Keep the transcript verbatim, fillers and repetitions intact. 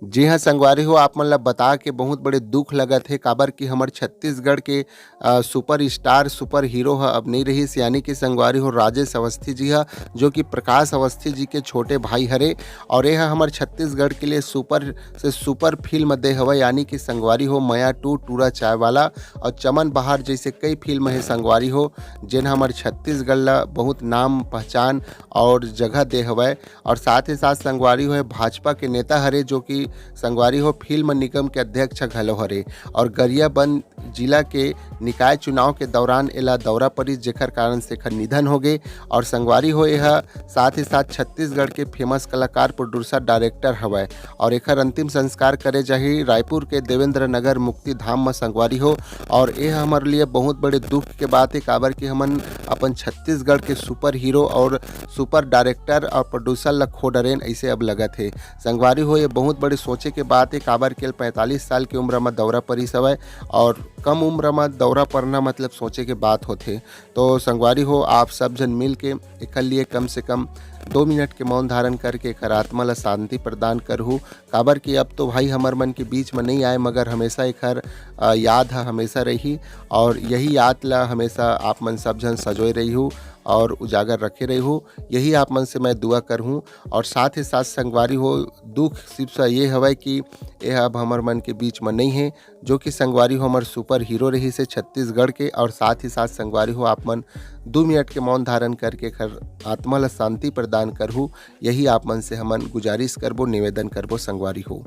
जी हाँ संगवारी हो, आप मन ला बता के बहुत बड़े दुख लगत हे, काबर कि हमर छत्तीसगढ़ के अ, सुपर स्टार, सुपर हीरो ह अब नहीं रहिस, यानी कि संगवारी हो राजेश अवस्थी जी ह, जो कि प्रकाश अवस्थी जी के छोटे भाई हरे, और ये ह हमर छत्तीसगढ़ के लिए सुपर से सुपर फिल्म दे हवय, यानी कि संगवारी हो मया टू टूरा चाय वाला, और चमन बहार जैसे कई फिल्म हे संगवारी हो, जेन हमर छत्तीसगढ़ ला बहुत नाम पहचान और जगह दे हवय। और साथ ही साथ संगवारी हो भाजपा के नेता हरे, जो कि संगवारी हो फिल्म निगम के अध्यक्ष घलो हरे, और गरियाबंद जिला के निकाय चुनाव के दौरान एला दौरा परिस, जेकर कारण से एखर निधन हो गे। और संगवारी हो एह साथ ही साथ छत्तीसगढ़ के फेमस कलाकार, प्रोड्यूसर, डायरेक्टर हवय, और एखर अंतिम संस्कार करे जाही रायपुर के देवेंद्र नगर मुक्ति धाम म संगवारी हो। और एह हमर लिए बहुत बड़े दुख के बात हे, काबर कि हमन अपन छत्तीसगढ़ के सुपर हीरो और सुपर डायरेक्टर और प्रोड्यूसर ल खो डरेन, ऐसे अब लगत हे। संगवारी हो, ये बहुत बड़े सोचे के बात हे, काबर के पैंतालीस साल के उम्र म दौरा परिस हवय, और कम उम्र म दौरा पड़ना मतलब सोचे के बात होथे। तो संगवारी हो, आप सब झन मिल के एखर लिए कम से कम दो मिनट के मौन धारण करके एखर आत्मा ला शांति प्रदान करहू, काबर कि अब तो भाई हमर मन के बीच म नहीं आए, मगर हमेशा एखर अ, याद ह हमेशा रही, और यही याद ला हमेशा आप मन सब झन सजोए रहिहू और उजागर रखे रहिहू, यही आप मन से मैं दुआ करहूँ। और साथ ही साथ संगवारी हो, दुख सिर्फ सा ये हवय कि यह अब हमर मन के बीच म नहीं है, जो कि संगवारी हो हमर सुपर हीरो रहिस हे छत्तीसगढ़ के। और साथ ही साथ संगवारी हो, आप मन दो मिनट के मौन धारण करके एखर आत्मा ला शांति प्रदान करहू, यही आप मन से हमन गुजारिश करबो, निवेदन करबो संगवारी हो।